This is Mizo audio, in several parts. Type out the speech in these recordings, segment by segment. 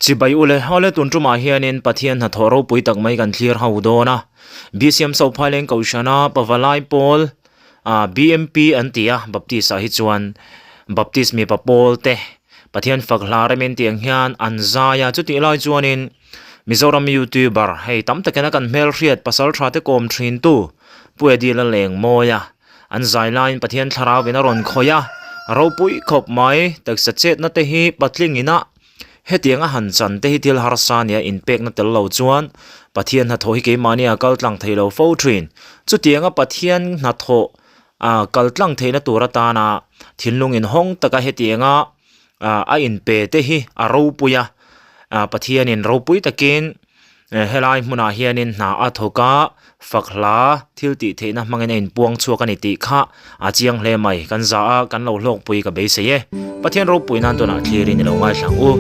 Chibai ule, Awle tun tumah hianin Pathian hnathawh ropui tak mai kan thlir ho dawn a. BCM Sophaileng Kohhrana Pavalai Pawl, BMP an ti a, Baptist ah hi chuan Baptist mipa pawl te Pathian fak hla remin tiang hian an zai a. Chutih lai chuanin Mizoram YouTuber hei tam takin a kan hmelhriat pasal tha te kawm thin tu Pu Eddie Lalengmawia an zai laiin Pathian thlarau in a rawn khawih a, ropui khawp mai taksa chetna te hi patling ina Hetianga han chan te hi thil harsa nia inpekna tel lo chuan Pathian hnathawh hi keimahni a kal tlang thei lo fo thin. Chutianga Pathian hnathawh a kal tlang theihna tur atana thinlung inhawng taka hetianga a inpe te hi a ropui a, Pathianin ropui takin Helai hmunah hianin hna a thawk a, fak hla thil tih theihna hmangin a inpuang chhuak a ni tih kha a chiang hle mai. Kan za a, kan lo hlawkpui ka beisei e. Pathian ropui nan tunah thlirin i lo ngaithla ang u.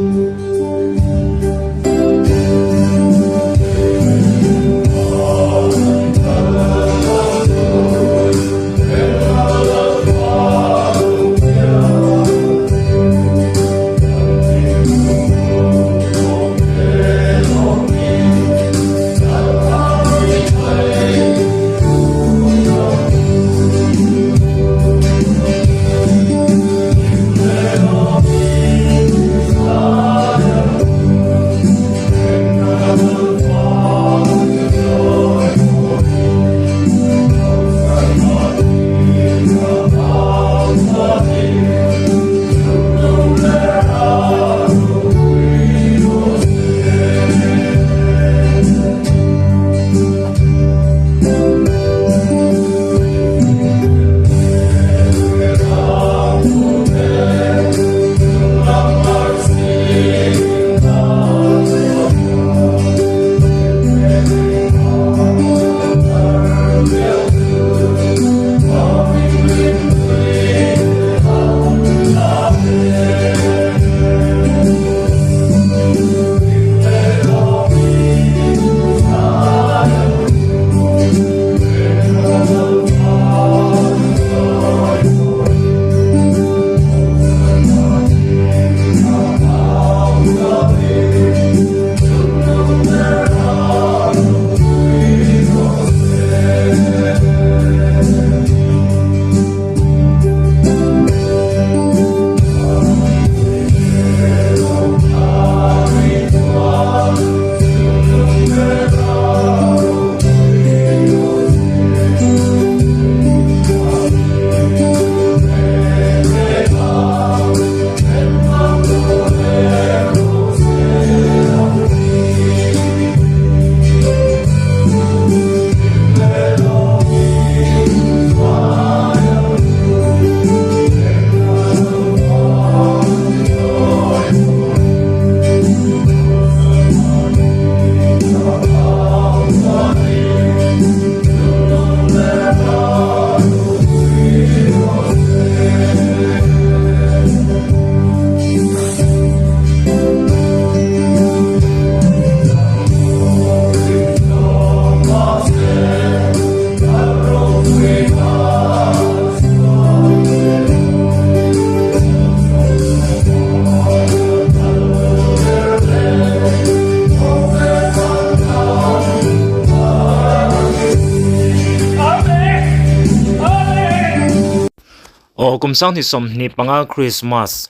Aw kum sanghnih 25 Christmas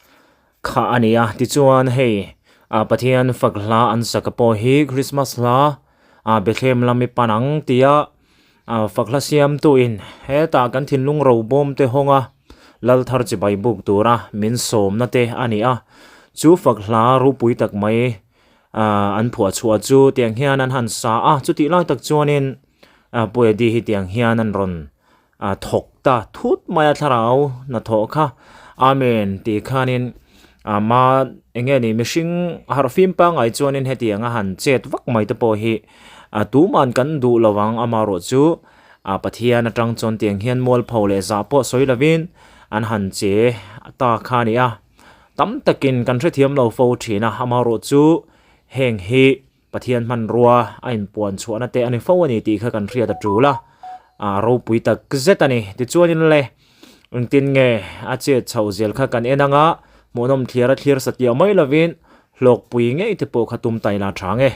kha a ni a tichuan hei ah Pathian fak hla an sak a pawh hi Christmas hla ah Bethlehem lam i pan ang tia ah fak hla siamtu in hetah kan thinlung ro bawm te hawng a lal thar chibai buk tura min sawmna te a ni a chu fak hla ropui tak mai ah an phuah chhuah chu tiang hian an han sa a chutih lai tak chuanin ah Puedi hi tiang hian an rawn a thawk ta thut mai a thlarau hnathawh kha amen tih khanin a ma eng nge ni mihring harh fim pangngai chuanin hetiang a han chet vak mai te pawh hi a tuman kan duh lo ang amaherawh chu a Pathian atang chuan tiang hian mualpho leh zah pawh sawi lovin an han che ta kha a ni a tam takin kan hrethiam lo fo thin a amaherawh chu heng hi. Pathian hmanrua a inpuan chhuahna te a ni fo a ni tih kha kan hriat a tul a, a ropui tak zet a ni. Tichuanin le, engtin nge a chet chhoh zel kha kan en ang a, hmuhnawm thlir a thlir satliah mai lovin Hlawkpui ngei te pawh kha tum ta ila tha nge.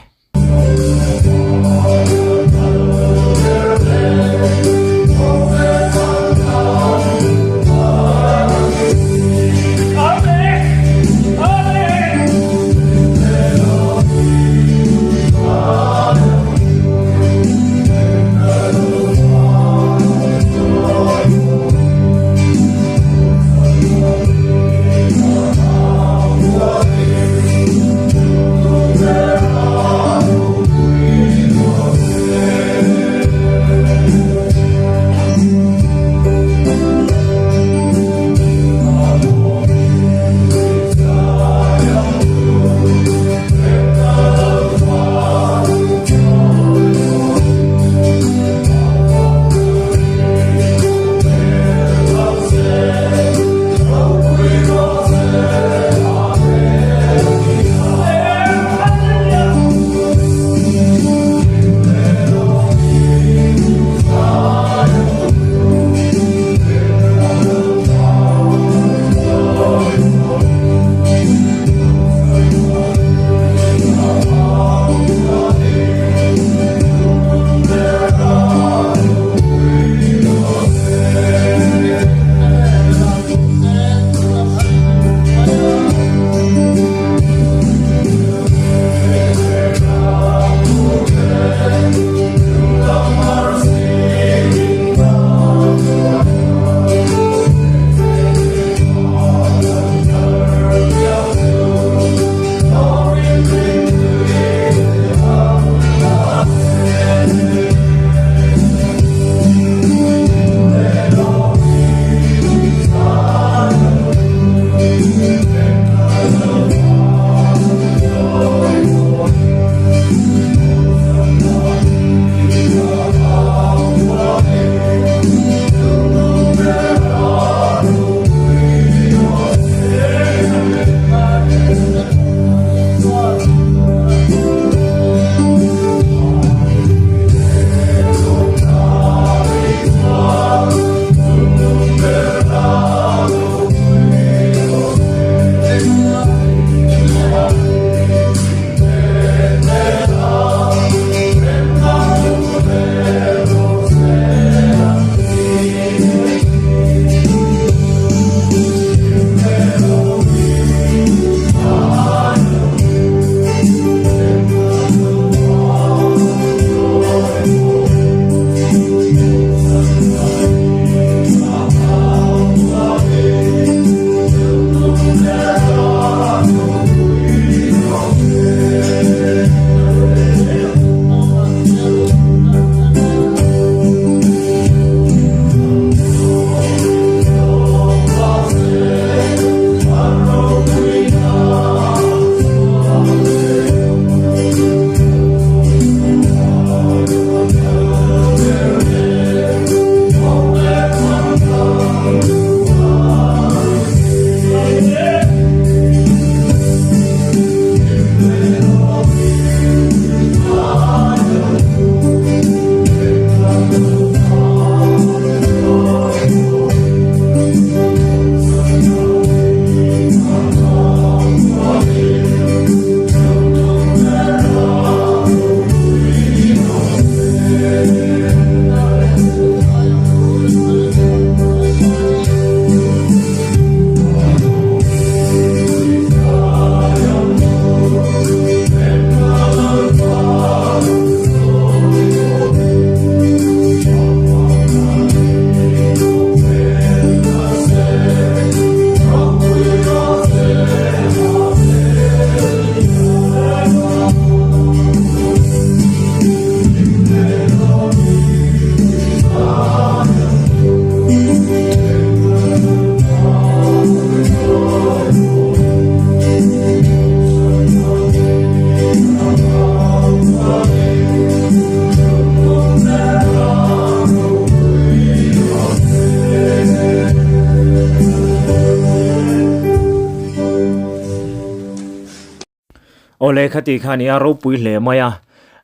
Awle khati khan i a ropui hle mai a,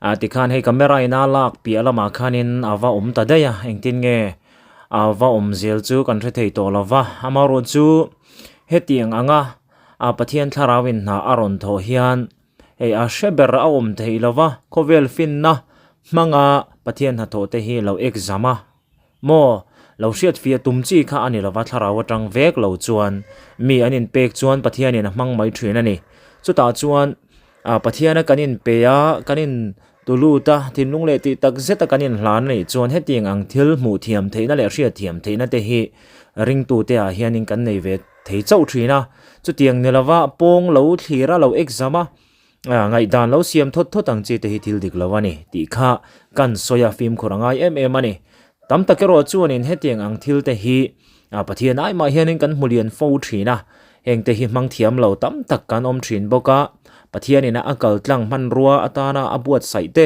ah tikhan hei camera in a lak piah lamah khanin a va awm ta daih a, engtin nge a va awm zel chu kan hre thei tawh lo va, amaherawhchu hetiang anga. a Pathian thlarauin hna a rawn thawh hian hei a hre ber a awm theih lo va, khawvel finna hmanga Pathian hnathawh te hi lo exam a maw? Lo hriat fiah tum chi kha a ni lo va, thlarau atang vek lo chuan mi an inpek chuan Pathianin a hmang mai thin a ni. Chutah chuan ah Pathiana kan inpe a, kan in tu lut a, thinlung leh tih tak zeta kan inhlan a nih chuan hetiang ang thil hmuh thiam theihna leh hriat thiam theihna te hi ringtute ah hianin kan nei ve thei chauh thin a. Chutiang ni lova pawng lo thlir a, lo exam a, ngaihdan lo siam thawt thawt ang chi te hi thil dik lo a ni tih kha kan sawi a, fimkhur a ngai em em a ni. Tam tak erawh chuanin hetiang ang thil te hi Pathian ai mah hianin kan hmu lian fo thin a, heng te hi hmang thiam lo tam tak kan awm thin bawk a, Pathianin a kal tlang hmanrua atana a buatsaih te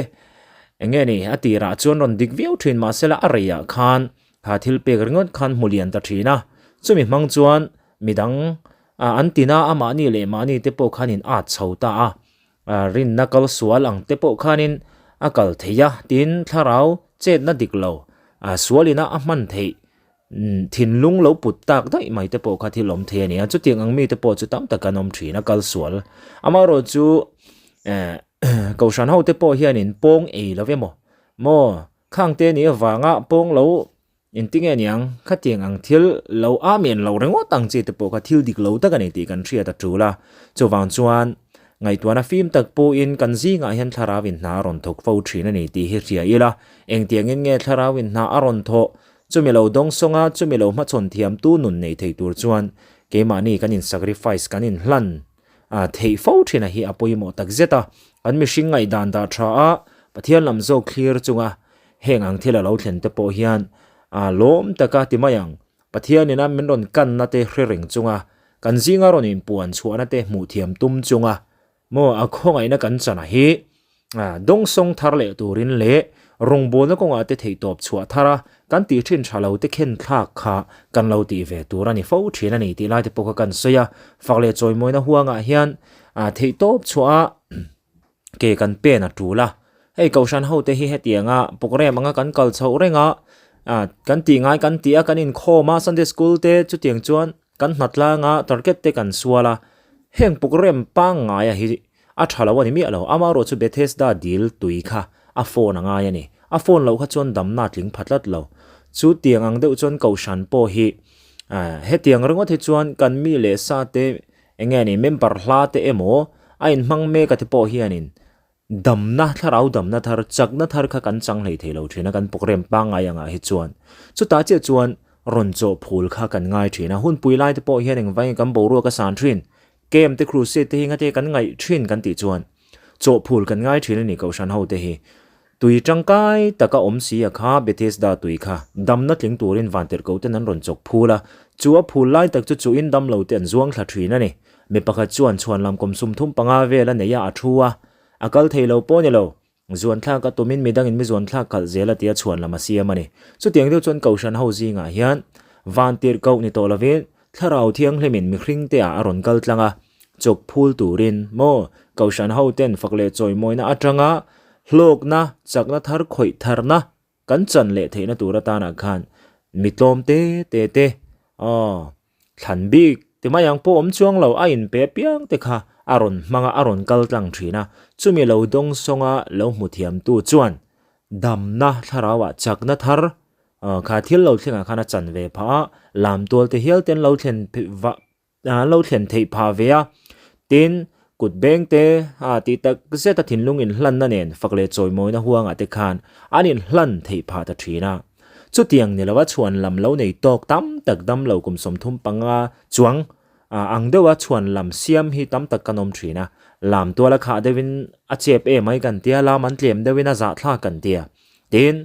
eng nge ni a tirah chuan rawn dik viau thin mahsela a reiah khan kha thil pek ringawt khan hmu lian ta thin a, chumi hmang chuan midang an tina a mahni leh mahni te pawh khanin at chho ta a, rinna kal sual ang te pawh khanin a kal thei a, tin thlarau chetna dik lo sualina a hman theih thinlung lo put tak daih mai te pawh kha thil awm thei a ni a, chutiang ang mite pawh chu tam tak an awm thin a kal sual. Amaherawh chu Kohhran ho te pawh hianin pawng ei lo emaw maw khangte nih avanga pawng lo Engtinge niang, khatiang ang thil lo amen lo ringawt ang chi te pawh kha thil dik lo tak a ni tih kan hriat a tul a. Chuvang chuan ngaihtuahna fim tak pawhin kan zingah hian thlarau in hna a rawn thawk fo thin a ni tih hi hria ila. Engtiangin nge thlarau in hna a rawn thawh? Chumi lo dawngsawng a, chumi lo hmachhawn thiamtu nun nei thei tur chuan keimahni kan in sacrifice kan in hlan theih fo thin a hi a pawimawh tak zet a. Kan mihring ngaihdan dah tha a, Pathian lam zawk thlir chunga Heng ang thil a lo thlen te pawh hian a lawm taka ti mai ang. Pathianin a min rawn kanna te hre reng chunga kan zinga rawn inpuan chhuahna te hmuh thiam tum chunga maw a khawngaihna kan chana hi dawngsawng thar leh turin leh rawngbawlna kawngah te theihtawp chhuah thar a kan tih thin tha lo te khen thlak kha kan lo tih ve tur a ni fo thin a ni tih lai te pawh kha kan sawi a. Fak leh chawimawina huangah hian theihtawp chhuah a ke kan pen a tul a, hei kohhran ho te hi hetianga programme anga kan kal chhoh reng a, ah kan tih ngai kan tih a kan inkhawm a sunday school te chutiang chuan kan hna tlang a target te kan sual a, heng programme pangngai a hi a tha lo a ni miah lo, amaherawh chu Bethesda dil tui kha a phone a ngai a ni, a phone loh kha chuan damna a tling pha tlat lo, chu tiang ang deuh chuan kohhran pawh hi ah hetiang ringawt hi chuan kan mi leh sa te Eng nge ni, member hla te emaw a inhmang mek a te pawh hianin damna, thlarau damna thar, chakna thar kha kan chang hlei thei lo thin a, kan programme pangngai angah hi chuan. Chutah chiah chuan rawn chawh phul kha kan ngai thin a, hunpui lai te pawh hian engvangin kan boruak a san thin, camp te crusade te hi ngate kan ngaih thin kan tih chuan chawh phul kan ngai thin a ni Kohhran ho te hi. Tui tangkai taka awm si a kha Bethesda tui kha damna tling turin vantirhkoh ten an rawn chawk phul a, chu a phul lai tak chu chuhin damlo te an zuang thla thin a ni. Mi pakhat chuan chhuanlam kum 35 vel a nei a, a thu a, a kal thei lo pawh a ni lo. Zuanthlak a tumin midangin mi zuanthlak khalh zel a tia chhuanlam a siam a ni. Chutiang deuh chuan Kohhran ho zingah hian vantirhkoh ni tawh lovin Thlarau Thianghlimin mihring te ah a rawn kal tlang a, chawk phul turin maw Kohhran ho ten fak leh chawimawina atanga hlawkna, chakna thar khawih tharna kan chan leh theihna tur atanah khan mi tlawm te te te aw thlan bik ti mai ang pawh awm chuang lo a inpe apiang te kha a rawn hmang a, a rawn kal tlang thin a, chumi lo dawngsawnga lo hmu thiamtu chuan damna thlarauah chakna thar Kha thil lo thlengah khan a chan ve phah a, lam tual te hial te an lo thlen vah an lo thlen theih phah ve a, tin kut beng te a tih tak zet a thinlung inhlanna nen fak leh chawimawina huangah te khan an inhlan theih phah ta thin a. Chutiang ni lova chhuan lam lo nei tawk tam tak dam lo kum 35 chuang ang deuha chhuan lam siam hi tam tak kan awm thin a, lam tual a khah deuhin a chep em ai kan tia, lam an tlem deuhin a zahthlak kan tia. Tin,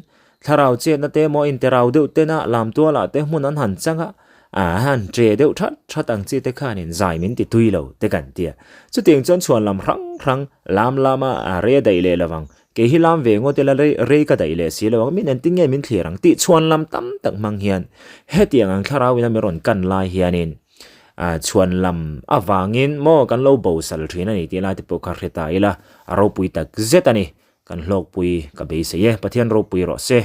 thlarau chetna te emaw interau deuh tena lam tualah te hmun an han chang a, a han che deuh that that ang chi te khanin zai min ti tui lo te kan tia. Chutiang chuan chhuan lam hrang hrang lam lama a rei a daih leh lovang, kei hi lam ve ngawt ila rei rei ka daih leh si lo ang, min entin nge min thlir ang tih chhuan lam tam tak hmang hian hetiang ang thlarau ina min rawn kan lai hianin a chhuan lam avangin maw kan lo bosal thin a ni tih lai te pawh kha hre ta ila a ropui tak zet a ni. Kan hlawkpui ka beisei e, Pathian ropui rawh se.